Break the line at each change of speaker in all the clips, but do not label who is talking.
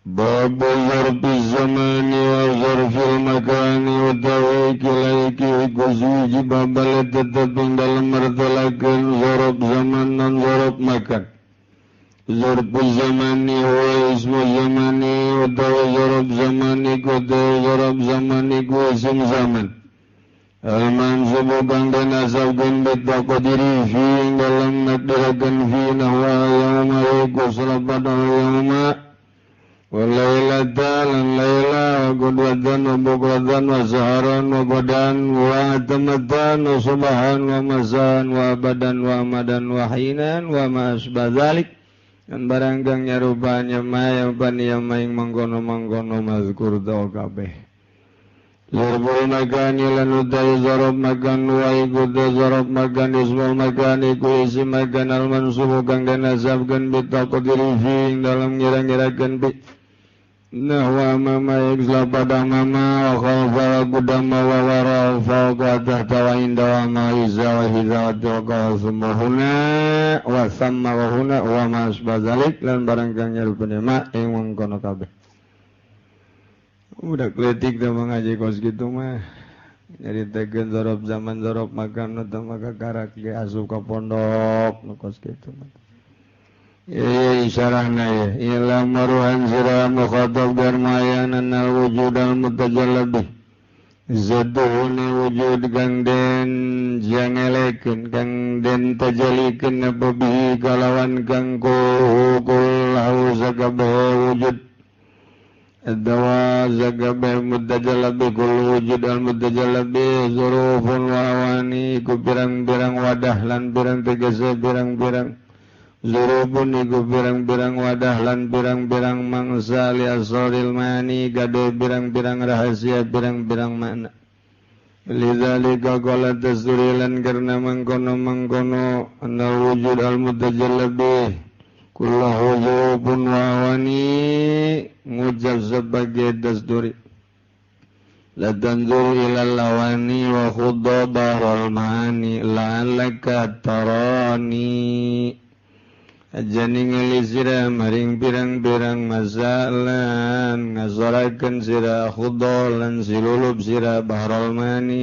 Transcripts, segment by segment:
Babu zarfi zamani wa zarfil makani utawi kilaiki iku suci babale tetep ing dalem mertelakeun zarf zaman lan zarf makan. Zarfu zamani wa ismu zamani utawi zarf zamani ku zarf zamani ku isim zaman. Al-mansubu kang den nasabkeun bitaqdiri fi ing dalem nakdirakeun fi nahwa yauma iku salapada yauma wa lailatan lan laila wa qudwatan wa bukratan wa saharan wa qadan wa tamatan wa subahan wa masan wa abadan wa amadan wa hinan wa ma asba dzalik lan barang kang nyarupanya maya paniya maing mangkono-mangkono mazkur ta kabeh. Zarbul makani lan utawi zarab makan wa iku zarab makan ismul makan iku isim makan al mansubu kang den nasabkeun bi taqdiri fi ing dalem ngira-ngirakeun bi nahwa mama iksla pada mama wa khalfa wa qudama wa wara wa fawqa tahta wa inda wa ma iza wa hiza wa tilka summa huna wa samma wa huna wa ma asba dzalik lan barang kang nyarupane ma ing mangkono kabeh. Udah kletik dah mengaji kos gitu mah. Nyaritakeun zorob zaman zorob makan atau maka karak ge asup ka pondok nu kos kitu mah. Ya isyarahna ya. Ila maruhan sira mukhatab garmayanan al wujud al mutajallab. Zaduhuni wujud kang den jangelekeun kang den tajalikeun apa bihi kalawan kang kullahu sakabeh wujud. Dawa zakabe mutajalabi kul wujud al mutajalabi zurufun wa awani iku pirang-pirang wadah lan pirang tegese pirang-pirang zurufun iku pirang-pirang wadah lan pirang-pirang mangsa li asraril mani gade pirang-pirang rahasia pirang-pirang makna. Lidzalika qala tasduri lan karena mangkono-mangkono anal wujud al mutajalabi kullahu zurufun wa awani ngucap sebagai dasduri la tanzur ilal awani wa khudha baral ma'ani la'allaka tarani. Aja ningali sira maring pirang-pirang masalan ngasorakeun sira khudha lan silulup sira bahrul ma'ani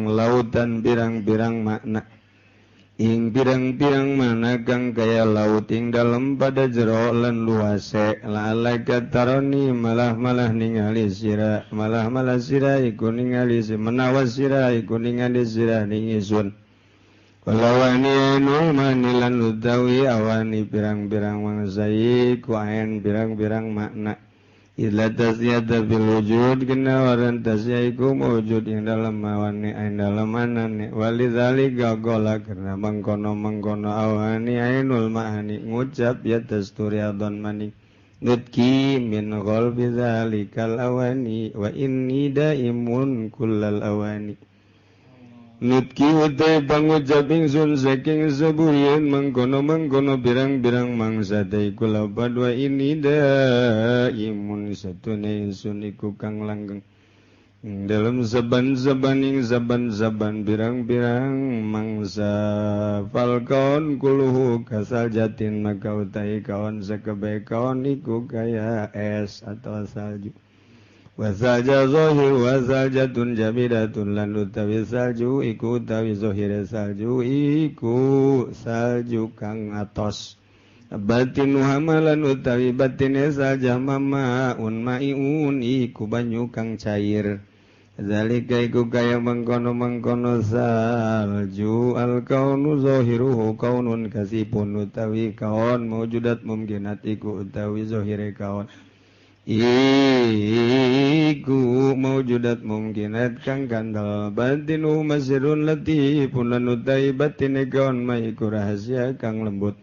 lautan pirang-pirang makna ing pirang-pirang mana kang kaya laut ing dalem pada jero lan luase la'allaka tarani malah-malah ningali sira malah-malah sira iku ningali si menawa sira iku ningali sira ning ingsun walawani anu manilan utawi awani pirang-pirang mangsa iku aen pirang-pirang makna ila tasyata bil wujud kena waran tasya iku mawujud ing dalem awani ing dalem anane walidzalika qala karena mangkono-mangkono awani ainul ma'ani ngucap ya tasturi adon mani nutki min ghalbi dzalikal awani wa inni daimun kullal awani nutki utai pangucap ingsun saking seburian mangkono-mangkono pirang-pirang mangsa iku lapad wa ini daimun satune ingsun iku kang langgeng dalam saban-saban ing saban-saban pirang-pirang mangsa falkaon kuluhu kasal jatin maka utai kaon sakabeh kaon iku kaya es atau salju. Wasalja zahir wasaljatun jamidatun lan utawi salju iku utawi zahire salju iku salju kang atos. Batinu hamalan utawi batine salja mamaun maiun iku banyu kang cair. Zalika iku kaya mangkono-mangkono salju al kaunu zahiruhu kaunun kasipun utawi kaon maujudat mumkinat iku utawi zahire kaon. Iku maujudat mumkinat kang kandal batinu masirun latifun lan utai batine kaon ma iku rahasia kang lembut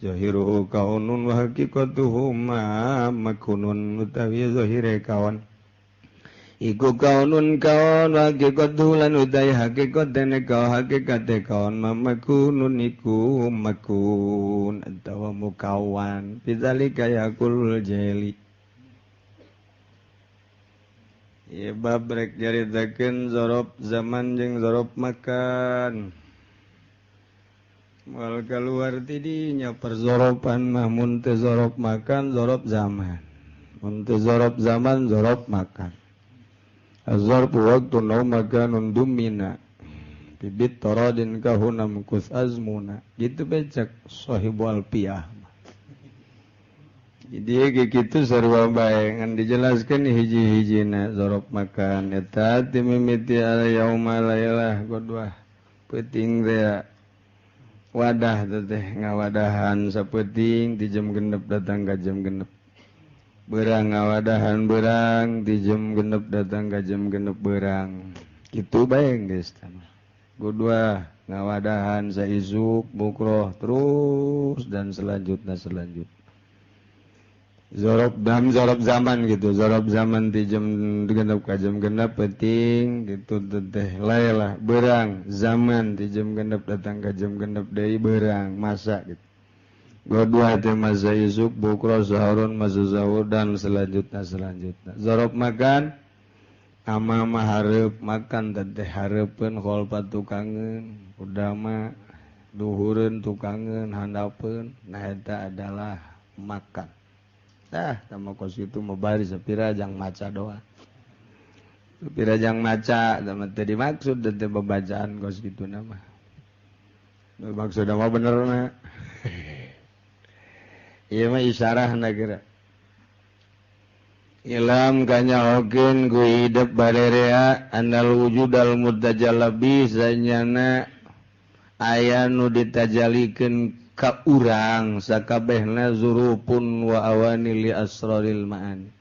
zahiruhu kaunun wa haqiqatuhu ma makunun utawi zahire kaon iku kaunun kaon wa haqiqatuhu lan utai haqiqatene kaon hakikate kaon ma makunun iku makun atawa mukawan bidzalika yaqul jeli. Ya bab rek nyaritakeun zorob zaman jeung zorob makan. Moal kaluar ti dinya perzoropan mah mun teu zorob makan zorob zaman. Mun teu zorof zaman zorof makan. Azorfu waktu nau makanun dumina bibit torodin kahunam kus azmuna. Gitu becek sahibu alpiyah. Jadi gitu sarua bae ngan dijelaskeun hiji-hijina zorof makan eta ti mimiti al yauma lailah godwah peuting teh wadah teh ngawadahan sapeuting ti jam 6 datang ka jam 6 beurang ngawadahan beurang ti jam 6 datang ka jam 6 beurang kitu bae geus tah godwah ngawadahan saisuk bukroh terus dan selanjutnya selanjutnya zorof dam zorof zaman gitu zorof zaman di jam 6 ka jam 6 penting gitu teh lailah beurang zaman di jam 6 datang ka jam 6 deui beurang masa gitu godua teh masa isuk bukro sahurun masa sahur dan selanjutnya selanjutnya zorof makan amama hareup makan teh hareupeun kholpa tukangeun udama duhureun tukangeun handapeun nah eta adalah makan. Tah tama kos kitu mah bari sapira jang maca doa. Sapira jang maca tama teu dimaksud teh babacaan kos kitu na mah. Nu maksudna mah bener na. Ieu mah isyarahna geura. Ilam kanyahokeun ku hidep barerea annal wujudal mutajalabi sanyana aya nu ditajalikeun ka urang sakabehna zurupun wa awani li asraril ma'ani.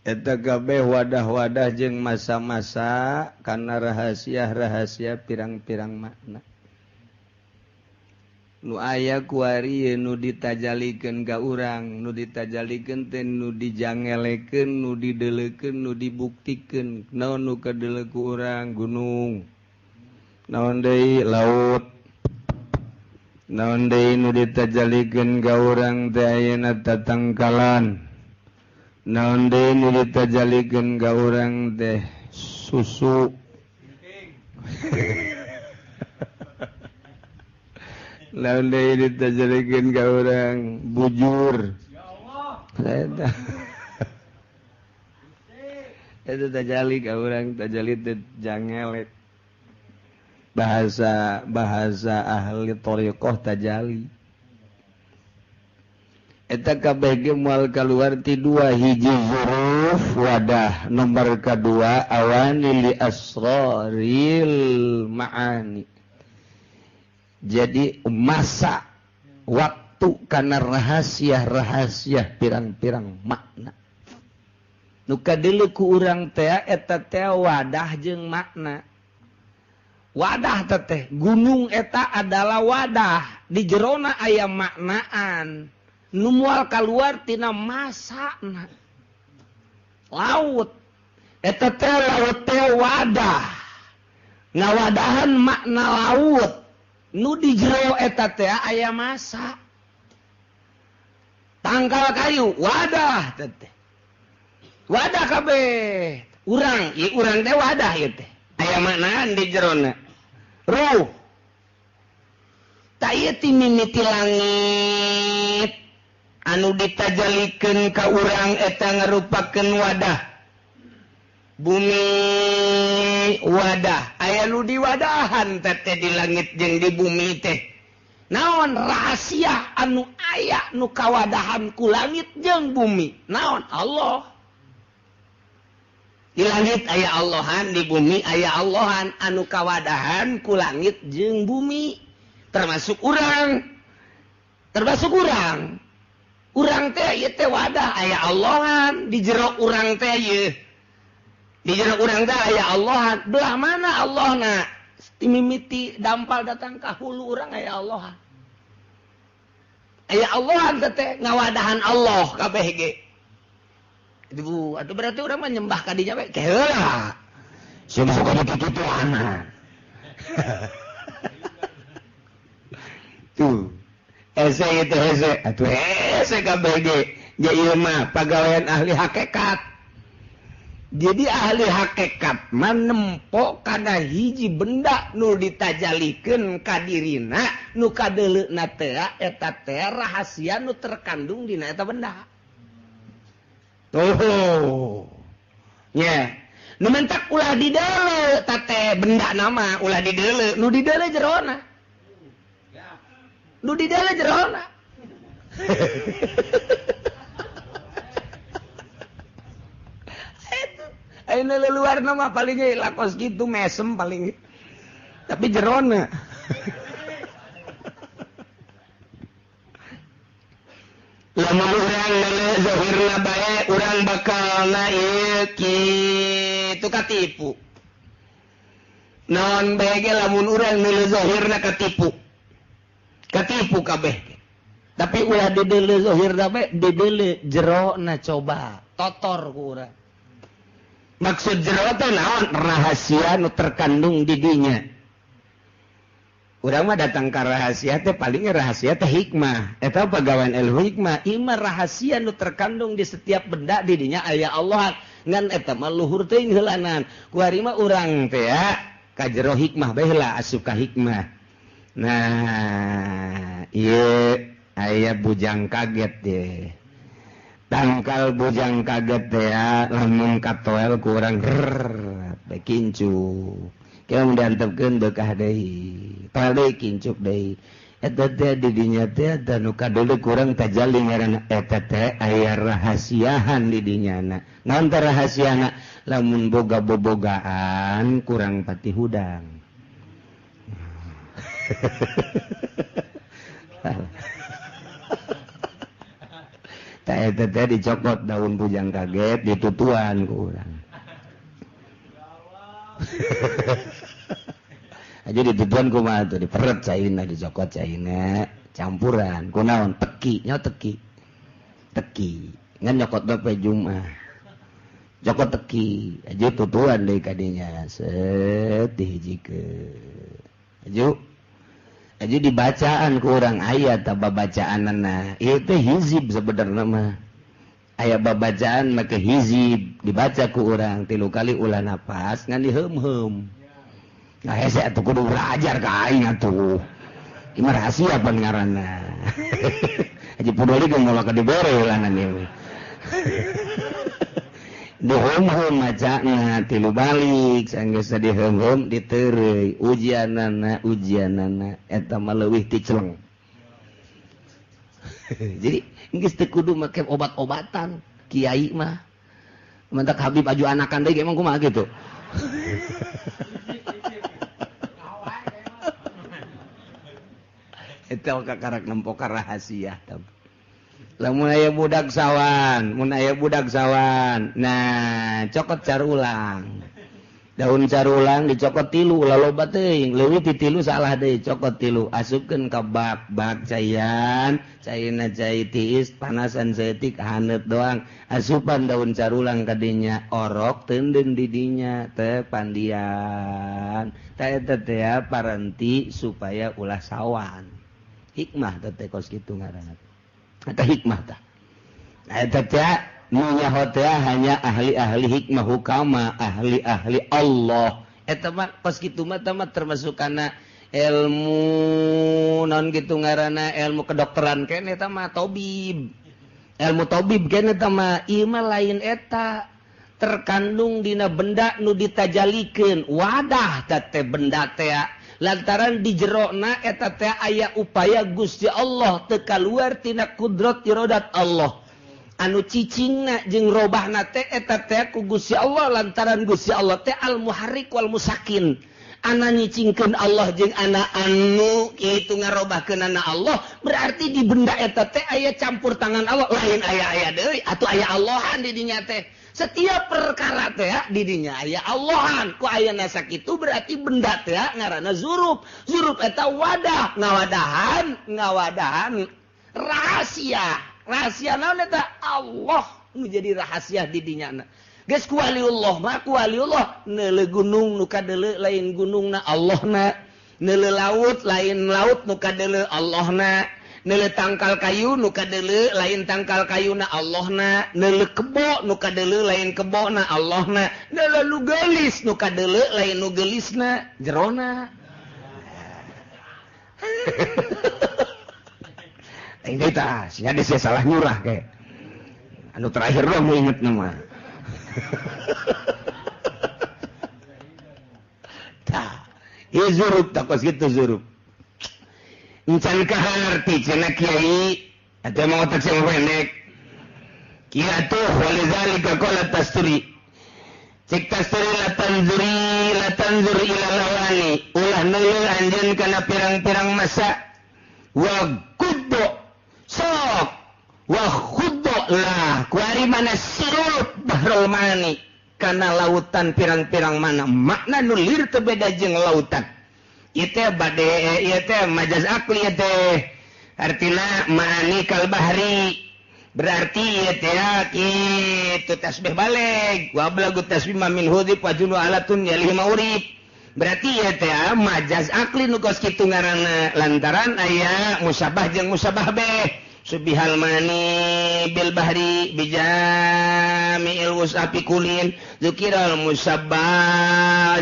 Eta kabeh wadah-wadah jeung masa-masa kana rahasia-rahasia pirang-pirang makna. Nu aya kuari nu ditajalikeun ka urang, nu ditajalikeun teh nu dijangelekeun, nu dideulekeun, nu dibuktikeun. Naon nu kadeuleu ku urang? Gunung. Naon deui? Laut. Naon deui nu ditajalikeun ka urang teh ayeuna tatangkalan. Naon deui nu ditajalikeun ka urang teh susu. Naon deui ditajalikeun ka urang bujur. Ya Allah. Eta tajali ka urang tajali teh jangelek. Bahasa bahasa ahli thariqah tajali eta kabeh ge moal kaluar ti dua hiji huruf wadah nomor kadua awani li asraril ma'ani. Jadi masa waktu kana rahasia-rahasia pirang-pirang makna nu kadeuleu ku urang teh eta teh wadah jeung makna. Wadah teteh gunung eta adalah wadah di jerona aya maknaan nu moal kaluar tina masana. Laut eta teh laut teh wadah ngawadahan makna laut nu di jero eta teh aya masa. Tangkal kayu wadah teteh wadah kabeh urang ieu urang teh wadah ieu teh aya maknaan di jerona. Ruh ta ieu ti mimiti langit anu ditajalikeun ka urang eta ngarupakeun wadah. Bumi wadah aya nu diwadahan teh di langit jeung di bumi teh. Naon rahasia anu aya nu kawadahan ku langit jeung bumi? Naon? Allah. Di langit aya Allahan, di bumi aya Allahan anu kawadahan ku langit jeung bumi. Termasuk urang. Termasuk urang. Urang teh ieu teh wadah aya Allahan, di jero urang teh ieu. Di jero urang teh aya Allahan. Belah mana Allahna? Mimiti dampal datang ka hulu urang aya Allahan. Aya Allahan teh ngawadahan Allah kabeh ge. Ibu, atau berarti orang mah nyembah ka dinya we. Heula. Sia mah suka kitu-kituan. Tuh. Hese itu hese. Atuh hese kabeh ge. Ja ieu mah pagawean ahli hakikat. Jadi ahli hakikat mah nempo kana hiji benda nu ditajalikeun ka dirina nu kadeuleuna teh eta teh rahasia nu terkandung dina eta benda.
Tuh. Nya. Nu mentak ulah di deuleu tate benda nama ulah di deuleu, nu di deuleu jerona. Nu di deuleu jerona. Ayeuna leluar nama paling ge lakos kitu mesem paling. Tapi jerona. Lamun urang neuleuh zahirna bae urang bakal na ieu kitu katipu. Naon bae ge lamun urang neuleuh zahirna katipu. Katipu kabeh. Tapi ulah dideuleuh zahirna bae, dideuleuh jerona coba, totor ku urang. Maksud jero teh naon? Rahasia nu terkandung di dinya. Urang mah datang ka rahasia teh paling rahasia teh hikmah. Eta pagawean ilmu hikmah, ieu mah rahasia nu terkandung di setiap benda di dinya aya Allah. Ngan eta mah luhur teuing heulanan. Ku ari mah urang teh ya ka jero hikmah bae heula asup ka hikmah. Nah, ieu aya bujang kaget deh. Tangkal bujang kaget ya lamun katoel kurang rrrr kincu kieu diantepkeun beukah deui toel deui kincup deui eta teh di dinya teh da nu kadeuleu kurang tajalli ngaranna eta teh aya rahasiahan di dinyana. Naon teh rahasiana? Lamun boga bobogaan kurang pati hudang. Teh teh dicokot daun bujang kaget ditutuan ku urang. Aja ditutuan kumaha tuh diperet caina dicokot caina campuran kunaon teki nya teki. Teki ngan nyokot pe Jumat. Cokot teki aja tutuan deui ka dinya set dihijikeun. Aju aja dibacaan ku urang aya ta babacaanana ieu teh hizib sebenarna mah aya babacaan make hizib dibaca ku urang 3 kali ulah napas ngan diheum-heum. Nah hese atuh kudu belajar ka aing atuh ieu mah rahasia pan ngaranna. Haji Pudoli ge moal ka dibere ulanan ieu. Diheum-heum macana 3 balik sanggeus diheum-heum diteureuy ujianana ujianana eta mah leuwih ti celeng. Jadi geus teu kudu make obat-obatan kiai mah. Mentak Habib aju anakan deui emang kumaha kitu. Eta kakarak nempo ka rahasia tah. Lamun aya budak sawan, mun aya budak sawan. Nah, cokot carulang. Daun carulang dicokot 3, ulah loba teuing. Leuwih ti 3 salah deui, cokot 3. Asupkeun ka bak, bak caian, caina cai tiis, panasan saeutik haneut doang. Asupan daun carulang ka dinya, orok teundeun di dinya, teh pandian. Teh eta teh parenti supaya ulah sawan. Hikmah teh kos kitu ngaranna. Eta hikmah tah. Eta teh nu nyaho teh hanya ahli-ahli hikmah hukama, ahli-ahli Allah. Eta mah kos kitu mah tah mah termasuk kana ilmu naon kitu ngaranna ilmu kedokteran keneh eta mah tobib. Ilmu tobib keneh eta mah ieu mah lain eta terkandung dina benda nu ditajalikeun wadah teh benda teh lantaran di jerona eta teh aya upaya Gusti Allah teu kaluar tina kudrat iradat Allah anu cicingna jeung robahna teh eta teh ku Gusti Allah lantaran Gusti Allah teh al muharrik wal musakin ana nyicingkeun Allah jeung ana anu kitu ngarobahkeunana Allah berarti di benda eta teh aya campur tangan Allah lain aya-aya deui atuh aya Allahan di dinya teh. Setiap perkara teh di dinya aya Allahan ku ayana sakitu berarti benda teh ngaranna zuruf. Zuruf eta wadah ngawadahan ngawadahan rahasia. Rahasia naon eta? Allah nu jadi rahasia di dinya. Geus ku waliullah mah ku waliullah neuleuh gunung nu kadeuleu lain gunungna Allahna, neuleuh laut lain laut nu kadeuleu Allahna. Neuleuh tangkal kayu nu kadeuleu lain tangkal kayuna Allahna, neuleuh kebo nu kadeuleu lain kebona Allahna, neuleuh nu geulis nu kadeuleu lain nu geulisna jerona. Aing teh tah sia salah nyurah kayak. Anu terakhir dong inget nama. Tah, ieu zurub tah kos kitu zurub. Encan kaharti cenah kiai atuh emang otak sing pendek. Kieu atuh walizalika qala tasturi. Cek tasturi la tanzuri ila lawani ulah neuleuh anjeun kana pirang-pirang masa wa guddo sok wa khuddo lah kuari mana sirup bahrul mani kana lautan pirang-pirang mana makna nu lir teu beda jeung lautan ieu teh bade ieu teh majaz akli ieu teh artina ma'ani kal bahri berarti ieu teh kitu tasbih balig wa ablagu tasbih ma min hudib wa junu alatun yalihi maurib berarti ieu teh majaz akli nu kos kitu ngaranna lantaran aya musabah jeung musabah beh subihal mani bil bahri bijami'il wusafi kulin zukiral musabbah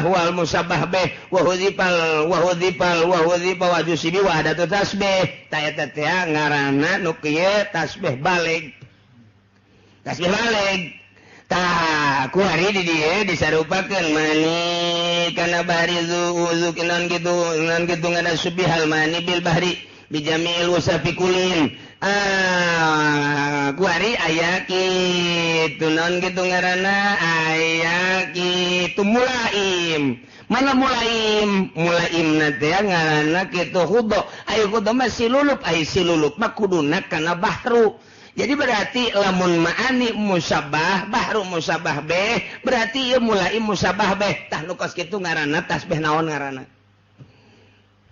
wal musabbah beh wa hudhifal wa hudhifal wa hudhifa wa jusibi wa hadatu tasbih ta eta teh ngaranna nu kieu tasbih balig tah ku hari di dieu disarupakeun mani kana bahri zu non kitu ngaranna subihal mani bil bahri bijamil wasafi kulin kuari aya kitu non kitu ngaranna aya kitu mulaim mana mulaim mulaimna teh ngaranna kitu khudo ayo khudo mah silulup ayo silulup mah kuduna kana bahru jadi berarti lamun ma'ani musabah bahru musabah beh berarti ieu mulaim musabah beh tah nu kos kitu ngaranna tasbih naon ngaranna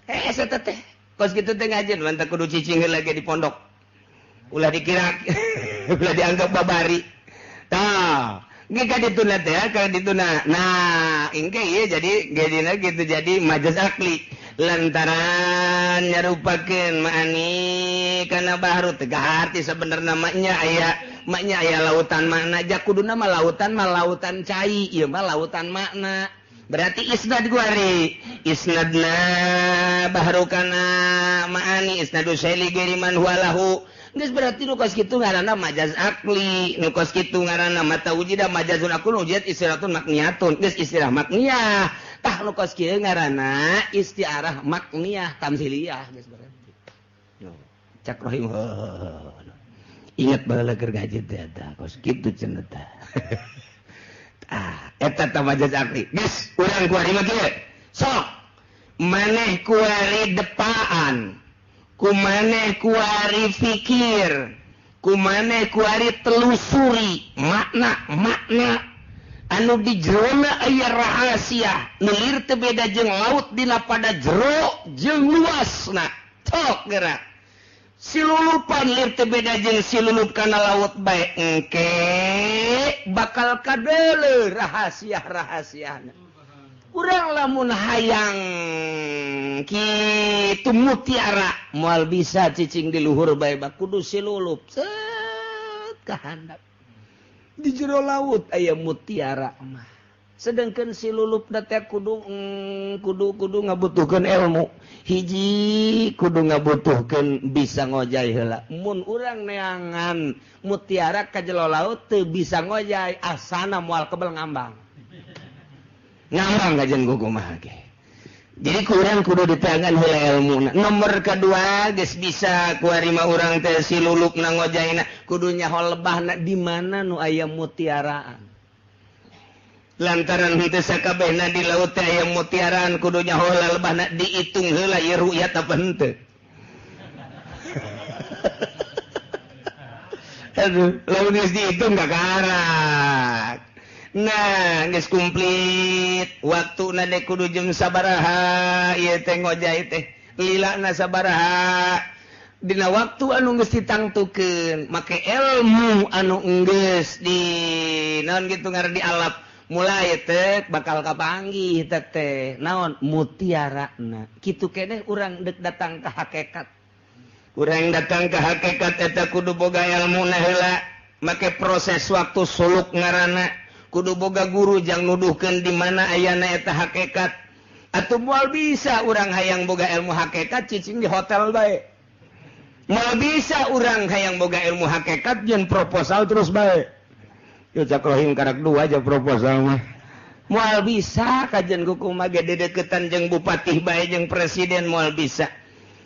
eta teh kos gitu teh ngajen mantap kudu cicing lagi di pondok ulah dikira ulah dianggap babari tah ge ka dituna teh ka dituna nah engke ieu jadi gedina gitu jadi majaz akli lantaran nyarupakeun ma'ani kana bahru teh arti sebenarna maknya aya lautan makna ja kuduna mah lautan cai ieu mah lautan makna berarti isnad guari isnadna bahru kana ma'ani isnadu syai'li ghairi man huwa lahu geus berarti nu kos kitu ngaranna majaz akli nu kos kitu ngaranna mata wujida majazun akul wujid istiratun makniyatun geus istilah makniyah tah nu kos kieu ngaranna istiarah makniyah tamsiliyah geus berarti cak rohim ingat baheula keur ngaji teh eta kos kitu cenah tah. Ah, eta tah majaz akli. Geus, urang kuari mah kieu. Sok, maneh kuari depaan, ku maneh kuari fikir, ku maneh kuari telusuri makna-makna anu di jerona aya rahasia, nu lir teu beda jeung laut dina pada jero jeung luasna. Tok geura. Silulupan lir teu beda jeung silulup kana laut bae engke bakal kadeuleu rahasia-rahasiana. Urang lamun hayang kitu mutiara moal bisa cicing di luhur bae kudu silulup set ka handap. Di jero laut aya mutiara mah. Sedangkan silulup teh kudu kudu ngabutuhkeun ilmu. Hiji kudu ngabutuhkeun bisa ngojay heula. Mun urang neangan mutiara ka jero laut teu bisa ngojay asana moal kebel ngambang. Ngambang kajian kumaha ge. Jadi kurang kudu diteangan heula ilmuna. Nomor kedua geus bisa kuari mah urang teh silulupna ngojayna kudu nyaho lebahna di mana nu aya mutiaraan. Lantaran henteu sakabehna di laut teh aya mutiaraan kudu nyaho lebahna diitung heula ieu ru'yat apa henteu. Aduh, lamun geus diitung kakarak. Nah, geus komplit waktuna dek kudu jam sabaraha ieu teh ngojay teh lilana sabaraha dina waktu anu geus ditangtukeun make ilmu anu geus di naon kitu ngaran di alap mulai teh bakal kapanggih teh naon mutiarana kitu keneh urang deuk datang ka hakikat urang datang ka hakikat eta kudu boga ilmuna heula make proses waktu suluk ngaranna kudu boga guru jang nuduhkeun di mana ayana eta hakikat atuh moal bisa urang hayang boga ilmu hakikat cicing di hotel bae. Moal bisa urang hayang boga ilmu hakikat jeung proposal terus bae. Yo cak rohim karak dua aja proposal mah. Moal bisa kajian kumaha ge dedeketan jeung bupati bae jeung presiden moal bisa.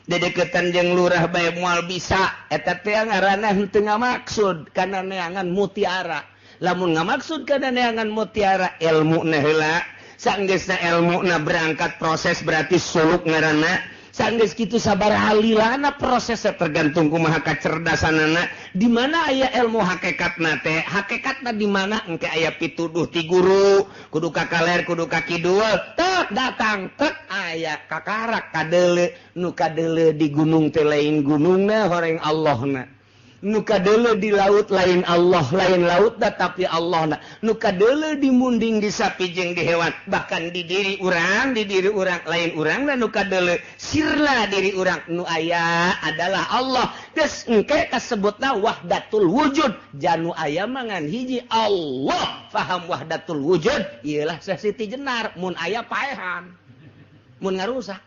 Dedeketan jeung lurah bae moal bisa. Eta teh ngaranna henteu ngamaksud kana neangan mutiara. Lamun ngamaksud kana neangan mutiara ilmuna heula. Sanggeusna ilmuna berangkat proses berarti suluk ngaranna. Sanggeus kitu sabaraha lilana prosesnya tergantung kumaha kacerdasanana. Di mana aya ilmu hakikatna teh? Hakikatna di mana engke aya pituduh ti guru, kudu ka kaler, kudu ka kidul, tek datang tek aya kakarak kadeule, nu kadeule di gunung teh lain gunungna horeng Allahna. Nu kadeule di laut lain Allah, lain laut tapi Allahna. Nu kadeule di munding di sapi jeung di hewan, bahkan di diri urang lain urangna nu kadeule sirna diri urang nu aya adalah Allah. Geus engke kasebutna wahdatul wujud. Janu aya mangan hiji Allah. Faham wahdatul wujud ieulah Siti Jenar mun aya paehan. Mun ngarusak.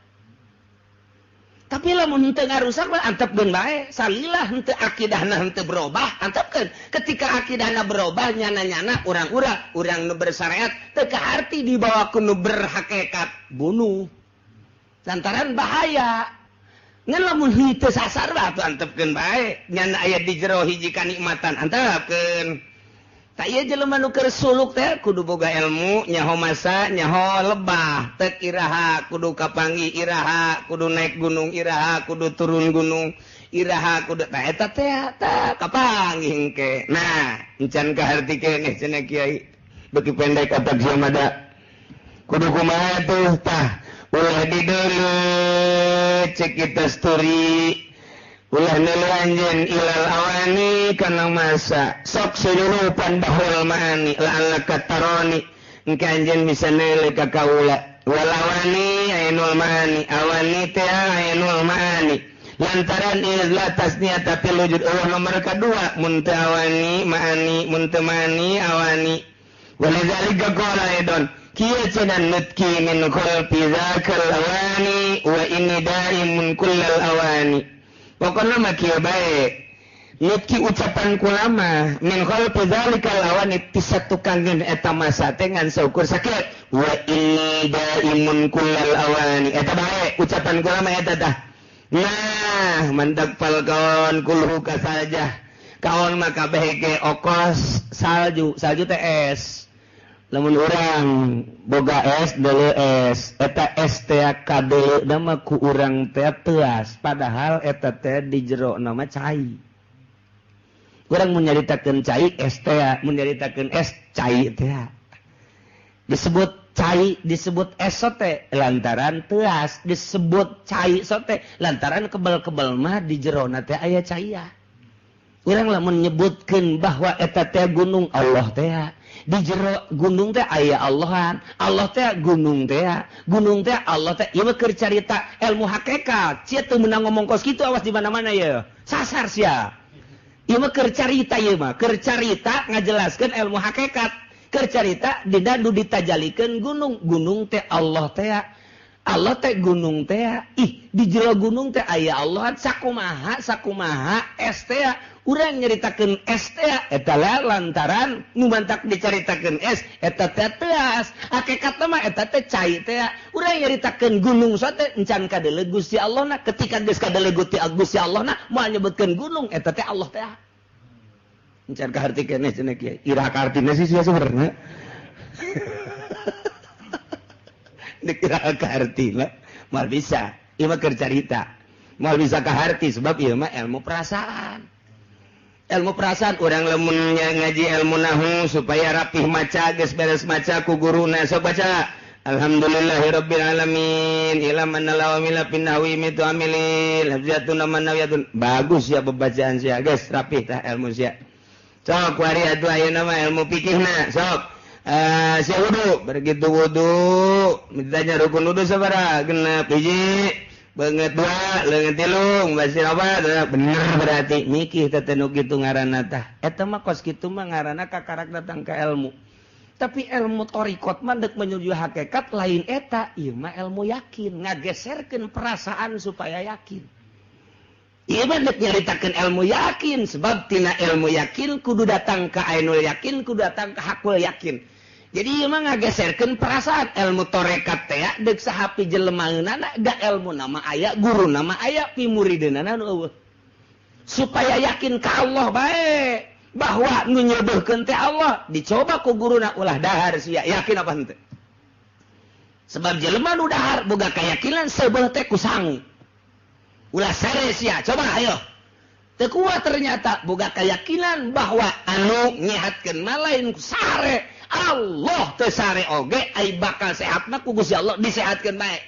Tapi lamun henteu ngarusak mah antepkeun bae, salilah henteu akidahna henteu berubah, antepkeun. Ketika akidahna berubah nyana-nyana urang-urang, urang nu bersyariat teu kaharti dibawa ku nu berhakikat, bunuh. Lantaran bahaya. Ngan lamun henteu sasar mah atuh antepkeun bae, nyana aya di jero hiji kanikmatan, antepkeun. Tak ieu jelema nu keur suluk teh kudu boga ilmu, nyaho masa, nyaho lebah, tek iraha kudu kapanggih iraha, kudu naik gunung iraha, kudu turun gunung iraha, kudu tah eta teh tah kapanggih engke. Nah, encan kaharti keneh cenah kiai. Beuki pendek otak sia mada. Kudu kumaha tuh tah ulah dideuleu cek kita story. Ulah nelu anjeun ilal awani kana masa sok sulurupan bahul maani la'allaka taroni engke anjeun bisa neuleuh ka kaula walawani ainul maani awani teh ainul maani lantaran la tasniyata fil wujud Allah nomor kadua mun teu awani maani mun teu maani awani walizalika qala aidon kieu cenah nutki min khalqi zakal awani wa inni daimun kullal awani. Pokoknya mah kieu bae. Nutki ucapan kulama min khalqi zalikal awani ti satukangeun eta masa teh ngan saukur sakieu wa inni daimun kullal awani. Eta bae ucapan kulama eta tah. Nah, mantak falkaon kulhu kasaljah. Kaon mah kabeh ge okos salju, salju teh es. Lamun urang boga es deuleu es, eta es teh kadeuleu mah ku urang teh teuas, padahal eta teh di jero mah cai. Urang mun nyaritakeun cai es teh, mun nyaritakeun es cai teh. Disebut cai, disebut es sote lantaran teuas, disebut cai sote lantaran kebel-kebel mah di jerona teh aya caia. Urang lamun nyebutkeun bahwa eta teh gunung Allah teh. Di jero gunung teh aya Allahan, Allah teh gunung teh, gunung teh Allah teh. Ieu mah keur carita ilmu hakikat. Sia teu meunang ngomong kos kitu awas di mana-mana ye. Sasar sia. Ieu mah keur carita ieu mah, keur carita ngajelaskeun ilmu hakikat. Keur carita dina nu ditajalikeun gunung, gunung teh Allah teh. Allah teh gunung teh. Ih, di jero gunung teh aya Allah sakumaha sakumaha es teh. Urang nyaritakeun es teh eta lantaran nu mantak dicaritakeun es eta teh teuas hakikatna mah eta teh cai teh. Urang nyaritakeun gunung sote encan kadeuleu Gusti Allahna, ketika geus kadeuleu Gusti Allahna moal nyebutkeun gunung eta teh Allah teh. Encan kaharti keneh cenah kiai. Iraha kahartina sih sia sebenarnya. Dikira kahartina moal bisa. Ieu mah keur carita. Moal bisa kaharti sebab ieu mah ilmu perasaan. Ilmu perasaan urang lamun ngaji ilmu nahu supaya rapih maca geus beres maca ku guruna sok baca alhamdulillahirabbil alamin ila man la wa mila pinnawi mitu amilil hafzatun manawiyatun bagus ya bebacaan sia geus rapih tah ilmu sia sok kuari atuh ayeuna mah ilmu fikihna sok sia wudu begitu wudu ditanya rukun wudu sabaraha genep hiji banget dua, leungeun tilu, basir opat, bener berarti mikih teh nu kitu ngaranna tah. Eta mah kos kitu mah ngaranna kakarak datang ke ilmu. Tapi ilmu thariqat mah deuk menuju hakikat lain eta, ieu mah ilmu yakin, ngageserkeun perasaan supaya yakin. Ieu mah deuk nyaritakeun ilmu yakin sebab tina ilmu yakin kudu datang ka ainul yakin kudu datang ka hakul yakin. Jadi ieu mah ngageserkeun perasaan ilmu tarekat teh deuk sahapi jelemaeunana da ilmu nama aya guru nama aya pimurideunana nu eueuh. Supaya yakin ka Allah bae bahwa nu nyeubeuhkeun teh Allah dicoba ku guruna ulah dahar sia yakin apa henteu. Sebab jelema nu dahar boga keyakinan seubeuh teh ku sangu. Ulah sare sia coba ayo. Teu kuat ternyata boga keyakinan bahwa anu nyehatkeun mah lain ku sare. Allah teu sare oge ai bakal sehat mah ku Gusti Allah disehatkeun bae.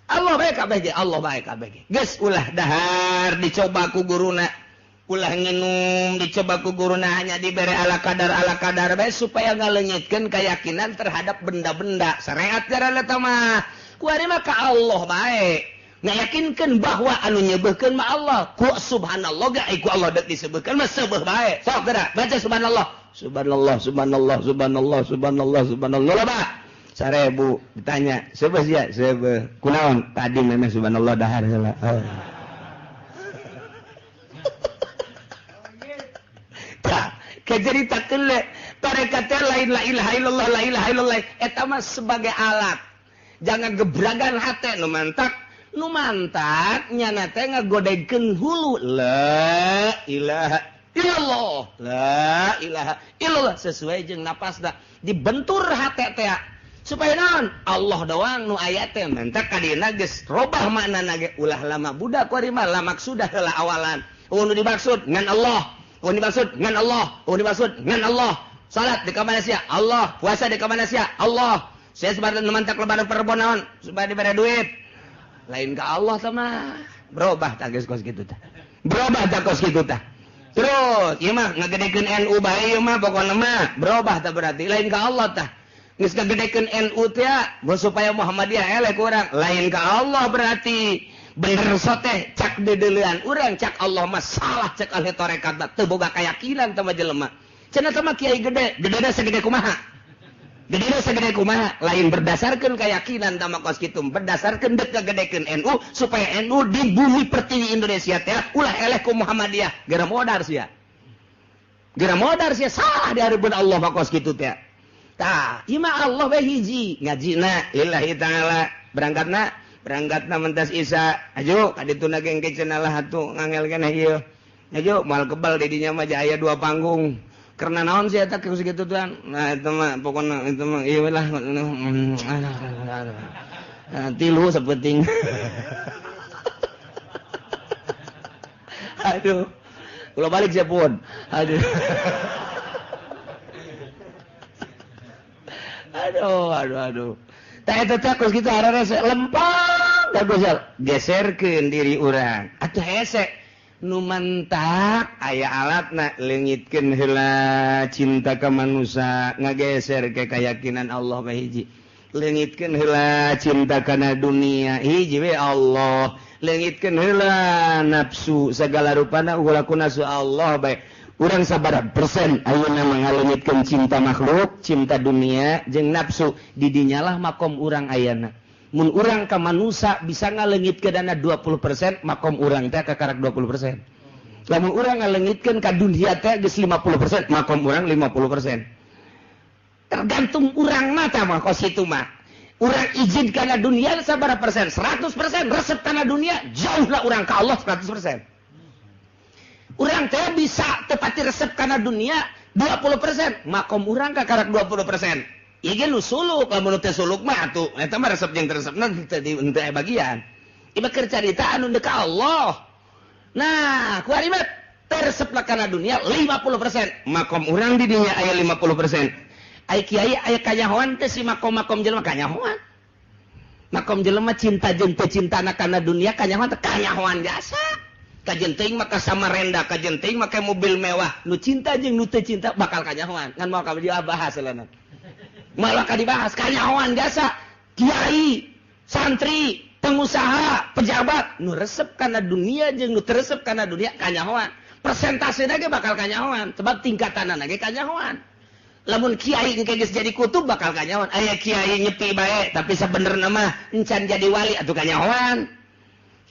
Allah bae kabeh ge, Allah bae kabeh ge. Geus ulah dahar dicoba ku guruna. Ulah nginum dicoba ku guruna hanya dibere ala kadar bae supaya ngaleungitkeun keyakinan terhadap benda-benda. Syariat jaran eta mah. Ku ari mah ka Allah bae. Ngayakinkeun bahwa anu nyeubeuhkeun mah Allah. Ku subhanallah ge ai ku Allah deuk disebutkeun mah seubeuh bae. Sok geura baca subhanallah. Subhanallah, subhanallah, subhanallah, subhanallah, subhanallah. Loba 1000 ditanya, seubeuh sia? Seubeuh. Kunaon? Tadi memang subhanallah dahar heula. Oh. Tah, kacaritakeun le tarekat teh lain la ilaha illallah, la ilaha illallah. Eta mah sebagai alat. Jangan gebragan hate nu mantak, nu mantak nyana teh ngagodegkeun hulu la ilaha illallah, la ilaha illallah sesuai jeung napasna dibentur hate teh supaya naon Allah doang nu aya teh mentak ka dieuna geus robah maknana ge ulah lama budak kuari mah lamak sudah heula awalan nu dimaksud ngan Allah, nu dimaksud ngan Allah, nu dimaksud ngan Allah. Salat di ka mana sia Allah, puasa di ka mana sia Allah. Saya sebadan mantak lebaran perempuan naon supaya dibere duit lain ka Allah tah mah berubah tah geus kos kitu tah, berubah tah kos kitu tah. Terus ieu mah ngagedekeun NU bae ieu mah pokona mah berubah tah berarti lain ka Allah tah. Geus ngagedekeun NU teh supaya Muhammadiyah eleh ku urang lain ka Allah berarti. Bener soteh cak dedeulean urang cak Allah mah salah cak ahli tarekat mah teu boga keyakinan teh mah jelema. Cenah teh mah kiai gede, gedena segede kumaha? Gedena segede kumaha? Lain berdasarkeun keyakinan teh mah kos kitu, berdasarkeun deuk ngagedekeun NU supaya NU di bumi pertiwi Indonesia teh ulah eleh ku Muhammadiyah. Geura modar sia. Geura modar sia salah di hareupeun Allah mah kos kitu teh. Tah, ieu mah Allah we hiji, ngajina lillahi taala, berangkatna mentas Isa. Aju ka dituna ge engke cenah lah atuh ngangel keneh ieu. Aju moal kebal di dinya mah aya dua panggung. Karena naon sih eta geus kitu tuan. Nah eta mah pokona itu mah ieu lah. Tilu sapenting. Aduh. Ulah balik sia pun. Aduh. Aduh, aduh, aduh. Tah eta teh kos kitu hararese lempang da gosel. Geserkeun diri urang. Atuh hese nu mantak aya alatna leungitkeun heula cinta ka manusa ngageser ke keyakinan Allah we hiji. Leungitkeun heula cinta kana dunia hiji we Allah. Leungitkeun heula nafsu sagala rupana ulah ku nafsu Allah bae. Urang sabaraha persen ayeuna mangaleungitkeun cinta makhluk, cinta dunia jeung nafsu di dinyalah makom urang ayana. Mun urang ka manusa bisa ngaleungitkeun dana 20%, makom urang teh kakarak 20%. Lamun urang ngaleungitkeun ka dunia teh geus 50%, makom urang 50%. Tergantung urang mah tah mah kos kitu mah. Urang izin kana dunia sabaraha persen? 100% resep kana dunia, jauhlah urang ka Allah 100%. Urang teh bisa tepati resep kana dunia 20%, makom urang kakarak 20%. Ieu ge nu suluk, lamun teh suluk mah atuh eta mah resep jeung resepna teu aya bagian. Ieu mah keur carita anu deuk ka Allah. Nah, ku ari mah teh resepna kana dunia 50%, makom urang di dinya aya 50%. Ai kiai aya kanyahoan teh si makom-makom jelema kanyahoan. Makom jelema cinta jeung teu cintana kana dunia kanyahoan teh kanyahoan jasa. Kajen teuing maka Samarenda, kajen teuing make mobil mewah. Nu cinta jeung nu teu cinta bakal kanyahoan. Ngan moal ka dibahas leuneuh. Moal ka dibahas kanyahoan jasa. Kiai, santri, pengusaha, pejabat nu resep kana dunia jeung nu teu resep kana dunia kanyahoan. Persentasena ge bakal kanyahoan sebab tingkatanana ge kanyahoan. Lamun kiai engke geus jadi kutub bakal kanyahoan. Aya kiai nyepi bae tapi sabenerna mah encan jadi wali atuh kanyahoan.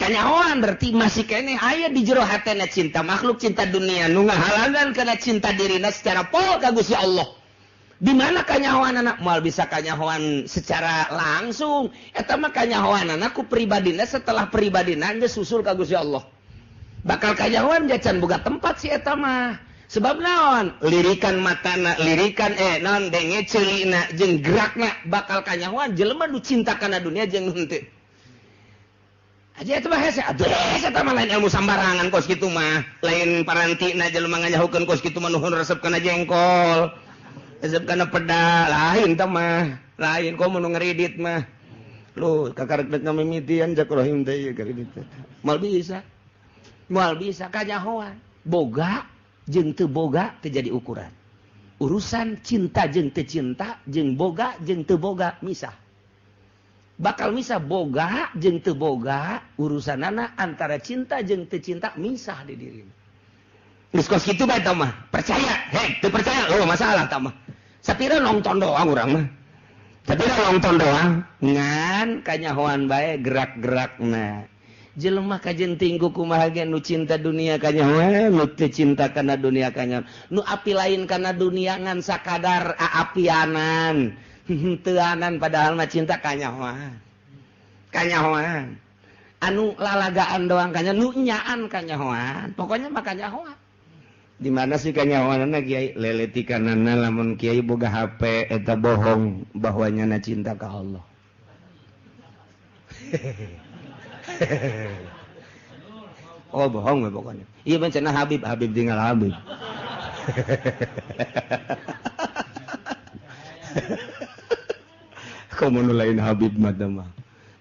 Kanyahoan berarti masih keneh aya di jero hatena cinta makhluk, cinta dunia nu ngahalangan kana cinta dirina secara pol ka Gusti Allah. Di mana kanyahoan anak moal bisa kanyahoan secara langsung, eta mah kanyahoan anak ku pribadina, setelah pribadina geus susul ka Gusti Allah. Bakal kanyahoan jacan boga tempat si eta mah. Sebab naon? Lirikan matana, lirikan naon denge ceulina jeung gerakna bakal kanyahoan jelema nu cinta kana dunia jeung henteu. Aja eta mah hese, aduh eta mah lain ilmu sambarangan kos kitu mah, lain parantina jelema nganyahukeun kos kitu mah nuhun resep kana jengkol, resep kana peda, lain tah mah, lain komo nu ngeridit mah. Lu kakarek dek ngamimitian jak rahim teh ieu karidit. Moal bisa. Moal bisa kanyahoan. Boga jeung teu boga teu jadi ukuran. Urusan cinta jeung teu cinta, jeung boga jeung teu boga misah. Bakal misah boga jeung teu boga urusanana antara cinta jeung teu cinta misah di dirina. Geus kos kitu bae tah mah. Percaya, heh, teu percaya lo masalah tah mah. Sapira nonton doang urang mah. Sapira nonton doang ngan kanyahoan bae gerak-gerakna. Jelema kajen tinggu kumaha ge nu cinta dunia kanyahoan, nu teu cinta kana dunia kanyahoan. Nu api lain kana dunia ngan sakadar aapianan. Henteuanan padahal mah cinta kanyahoan. Kanyahoan. Anu lalagaan doang kanya, nu nyaan kanyahoan. Pokoknya mah kanyahoan. Di mana sih kanyahoanana kiai? Leletikanana lamun kiai boga HP eta bohong bahwa nyana cinta ka Allah. Oh bohong we pokoknya. Ieu mah cenah Habib, Habib tinggal Habib. Komo nu lain Habib mah teh mah.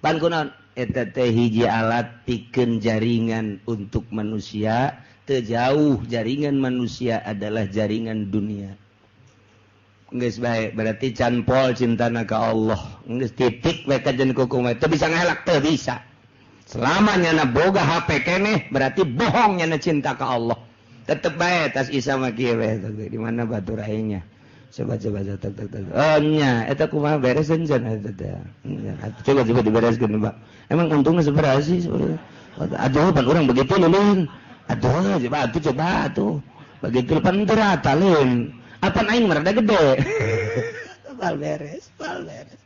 Pan kunaon? Eta teh hiji alat pikeun jaringan untuk manusia, teu jauh jaringan manusia adalah jaringan dunia. Geus bae berarti can pol cintana ka Allah. Geus titik we kajen kukumaha teu bisa ngelak, teu bisa. Selama nyana boga HP keneh berarti bohong nyana cinta ka Allah. Tetep bae tas isa mah kieu we di mana batur aingnya. Coba coba tek tek tek. Oh nya eta kumaha bereseun cenah eta teh. Coba coba dibereskeun Pak. Emang untungnya sabaraha sih sebenarnya? Aduh pan urang begitu leuleun. Aduh coba atuh coba atuh. Begitu pan teu rata leun. Apan aing mah rada gede. Bal beres, bal beres.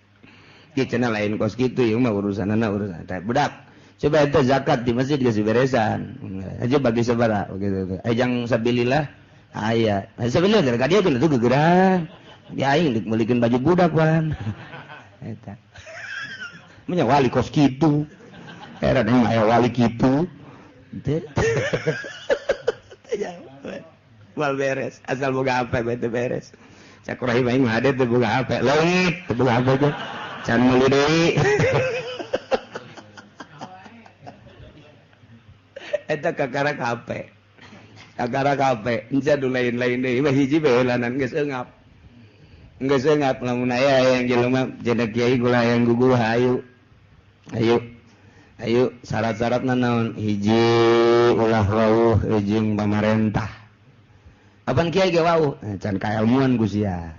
Ieu cenah lain kos kitu ieu mah urusanana urusan teh budak. Coba eta zakat di masjid geus diberesan. Aja bagi sabaraha begitu. Ajang sabilillah aya. Sabilillah gara ka dieu tuh gegeran. Di aing deuk meulikeun baju budak pan. Eta. Menya wali kos kitu. Heran aing aya wali kitu. Teu. Wal beres, asal boga HP bae teu beres. Cak rahim aing mah hade teu boga HP. Leungit teu boga HP teh. Can meuli deui. Eta kakara HP. Kakara HP, enca du lain-lain deui, mah hiji bae heulanan geus eungap. Geus eungap lamun aya hayang jelema cenah kiai kula hayang guguh hayu. Ayo. Ayo syarat-syaratna naon? Hiji ulah wauh jeung pamarentah. Apan kiai ge wauh? Can kaelmuan ku sia.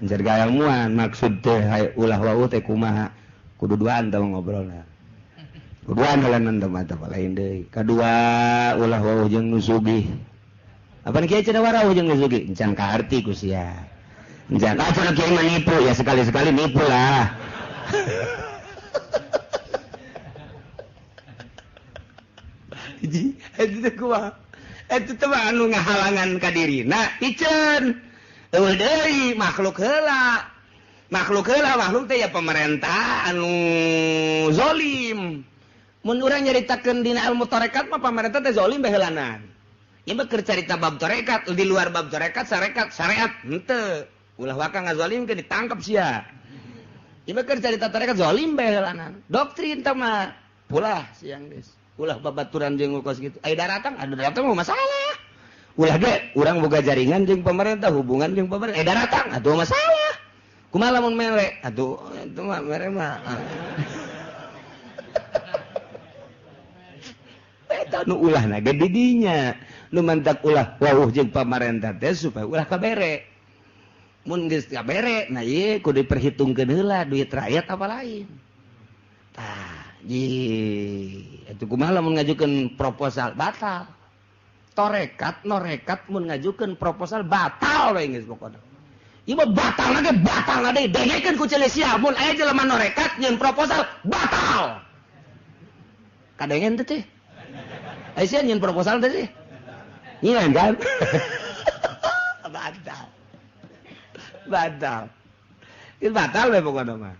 Can kaelmuan maksud teh ulah wauh teh kumaha? Kudu duaan tah ngobrolna. Kuduan halanan teh mata lain deui. Kadua ulah wauh jeung nu sugih. Apan kiai cenah warawuh jeung nu sugih? Can kaarti ku sia. Can ah cenah kiai mah nipu, ya sekali-sekali nipu lah. Hiji eta teh kumaha? Eta teh mah anu ngahalangan ka dirina piceun. Eueuh deui makhluk heula. Makhluk heula makhluk teh ya pemerintah anu zalim. Mun urang nyaritakeun dina ilmu tarekat mah pamarentah teh zalim bae heulanan. Ieu mah keur carita bab tarekat, di luar bab tarekat syariat, syariat henteu. Ulah waka ngazalimkeun ditangkep sia. Ieu mah keur carita tarekat zalim bae heulanan. Doktrin teh mah pulah siang geus. Ulah babaturan jeung kos kitu. Aya daratang, ada daratang mah masalah. Ulah ge urang boga jaringan jeung pemerintah, hubungan jeung pemerintah. Daratang atuh masalah. Kumaha lamun mere? Atuh itu mah mere mah. Eta nu ulahna ge di dinya. Nu mantak ulah wauh jeung pamarentah teh supaya ulah kabere. Mun geus kabere, nah ieu kudu diperhitungkeun heula duit rakyat apa lain. Tah, Ih, atuh kumaha lamun ngajukeun proposal batal. Torekat norekat mun ngajukeun proposal batal we geus pokona. Ieu mah batal lagi batal deui dengekeun ku Celesia mun aya jelema norekat nyeun proposal batal. Kadengen teh teh. Aya sia nyeun proposal teh sih. Nyeun kan? Batal. Batal. Ieu batal we pokona mah.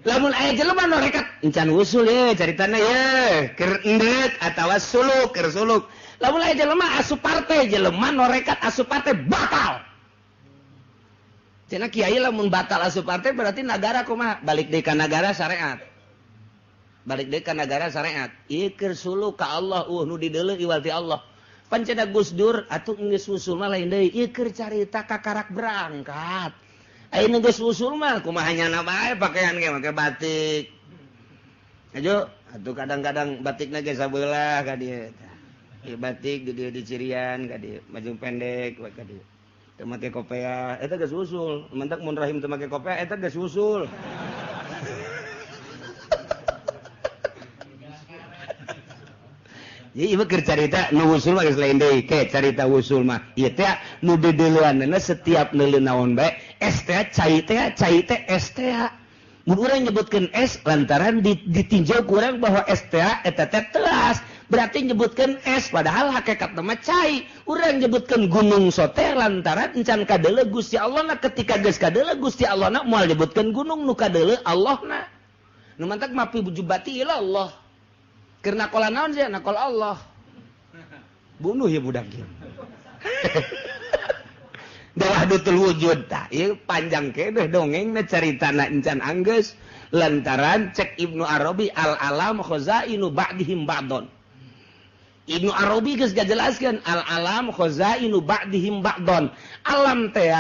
Lamun aya jelema norekat encan usul ye caritana ye keur endeut atawa suluk keur suluk. Lamun aya jelema asup partai jelema norekat asup partai batal. Cenah kiai lamun batal asup partai berarti nagara kumaha? Balik deui ka nagara syariat. Balik deui ka nagara syariat. Ieu keur suluk ka Allah nu dideuleu iwal ti Allah. Pan cenah Gus Dur atuh geus usul mah lain deui. Ieu keur carita kakarak berangkat. Ayeuna geus usul mah kumaha nyana bae pakaian ge make batik. Ajo atuh kadang-kadang batikna ge sabelah ka dieu tah. Ieu batik di dieu dicirian ka dieu, baju pendek we ka dieu. Teu make kopea, eta geus usul. Mentak mun rahim teu make kopea eta geus usul. Jadi ieu keur carita nu usul mah geus lain deui, ke carita usul mah. Ieu teh nu deudeuleunana setiap neuleun naon bae, es teh cai teh cai teh es teh. Mun urang nyebutkeun es lantaran ditinjau ku urang bahwa es teh eta teh telas, berarti nyebutkeun es padahal hakikatna mah cai. Urang nyebutkeun gunung sote lantaran encan kadeuleu Gusti Allahna, ketika geus kadeuleu Gusti Allahna moal nyebutkeun gunung nu kadeuleu Allahna. Nu mantak mapi jubati ila Allah. Keur nakola naon sia nakol Allah. Bunuh ya budak ieu. Wahdatul wujud tah ieu panjang keneh dongengna caritana encan anggeus lantaran cek Ibnu Arabi al alam khazainu ba'dihim ba'don. Ibnu Arabi geus ngajelaskeun al alam khazainu ba'dihim ba'don. Alam teh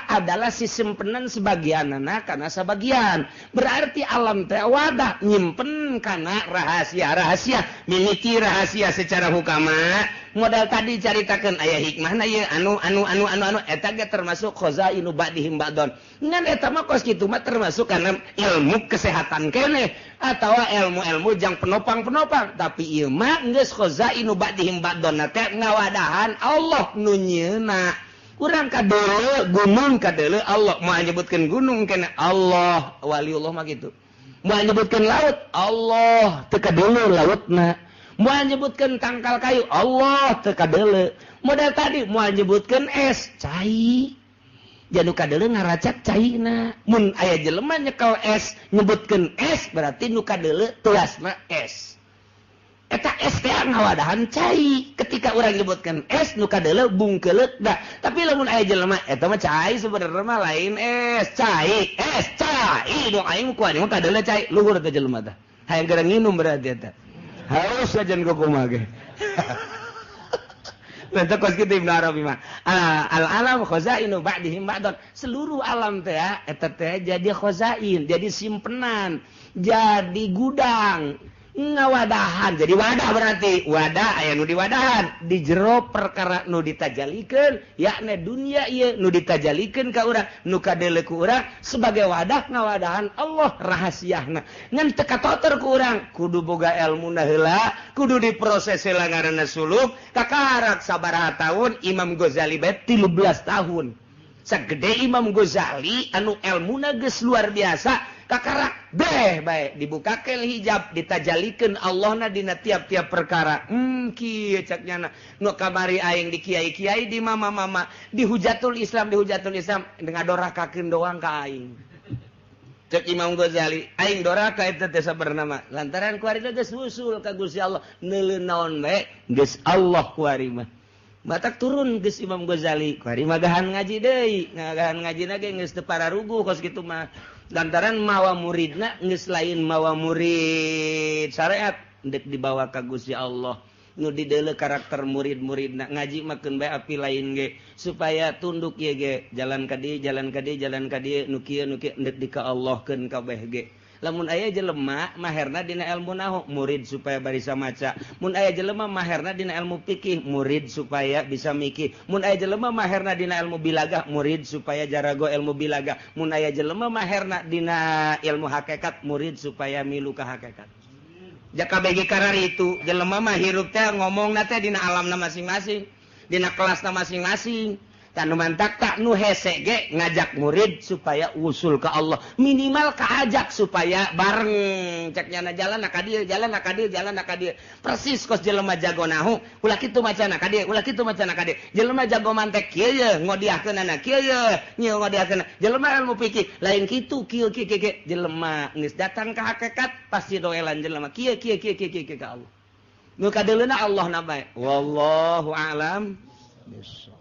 adalah sisimpenan sebagianana kana sabagian. Berarti alam teh wadah nyimpen kana rahasia-rahasia, mimiti rahasia secara hukama. Modal tadi caritakeun aya hikmahna ieu anu anu anu anu anu eta ge termasuk khazainu ba'dihim ba'don. Ngan eta mah kos kitu mah termasuk kana ilmu kesehatan keneh atawa ilmu-ilmu jang penopang-penopang, tapi ieu mah geus khazainu ba'dihim ba'don teh ngawadahan Allah nu nyieuna. Urang kadeuleu gunung kadeuleu Allah, moal nyebutkeun gunung kana Allah, waliullah mah kitu. Moal nyebutkeun laut Allah, teu kadeuleu lautna. Moal nyebutkeun tangkal kayu Allah, teu kadeuleu. Modal tadi moal nyebutkeun es cai. Janu kadeuleu ngaracak caina. Mun aya jelema nyekel es nyebutkeun es berarti nu kadeuleu telasna es. Eta es teh ngawadahan cai. Ketika urang nyebutkeun es nu kadeuleu bungkeuleuk da. Tapi lamun aya jelema eta mah cai sebenarnya mah lain es, cai, es cai. Dong aing ku aing mah kadeuleu cai, luhur teh jelema teh. Hayang gara nginum berarti eta. Haus aja kumaha ge. Bentuk kos kitu Ibnu Arabi mah. Al alam khazainu ba'dihim ba'don. Seluruh alam teh eta teh jadi khazain, jadi simpenan, jadi gudang, ngawadahan, jadi wadah berarti. Wadah aya nu diwadahan, di jero perkara nu ditajalikeun, yakni dunia ieu nu ditajalikeun ka urang, nu kadeuleu ku urang sebagai wadah ngawadahan Allah rahasiahna. Ngan teu katoter ku urang, kudu boga elmuna heula, kudu diproses heula ngaranna suluk, kakarak sabaraha taun Imam Ghazali bae 13 tahun. Sagede Imam Ghazali anu elmuna geus luar biasa, kakarak beh bae dibukakeun hijab ditajalikeun Allahna dina tiap-tiap perkara. Kieu cak nyana nu kamari aing di kiai-kiai di mama-mama di hujatul Islam ngadorakakeun doang ka aing. Cek Imam Ghazali aing doraka eta teh sabarna lantaran kuari geus usul ka Gusti Allah neuleun naon bae geus Allah kuari mah. Batak turun geus Imam Ghazali kuari mah gahan ngaji deui, ngagahan ngajina ge geus teu pararuguh kos kitu mah. Lantaran mawa muridna geus lain mawa murid syariat ndek dibawa ka Gusti Allah nu dideuleu karakter murid-muridna ngaji mah keun bae api lain ge supaya tunduk ieu ge jalan ka dieu jalan ka dieu jalan ka dieu nu kieu ndek di ka Allahkeun kabeh ge. Lamun aya jelema maherna dina ilmu nahu murid supaya barisa maca, mun aya jelema maherna dina ilmu fikih murid supaya bisa mikir, mun aya jelema maherna dina ilmu bilagah murid supaya jarago ilmu bilagah, mun aya jelema maherna dina ilmu hakikat murid supaya milu ka hakikat. Jaka bagi karar itu jelema mah hirup teh ngomongna teh dina alamna masing-masing, dina kelasna masing-masing. Tanu mantak tak nu hese ge ngajak murid supaya usul ke Allah, minimal kaajak supaya bareng cek nyana jalan ka dieu, jalan ka dieu, jalan ka dieu. Persis kos jelema jago nahu, ulah kitu macana ka dieu, ulah kitu macana ka dieu. Jelema jago mantek kieu ye, ngodiahkeunana kieu ye, nyieu ngodiahkeun. Jelema ilmu fikih lain kitu kieu kieu kieu. Jelema geus datang ka hakikat pasti doelan jelema kieu kieu kieu kieu kieu ka Allah. Nu kadeuleuna Allah na bae. Wallahu a'lam bishawab.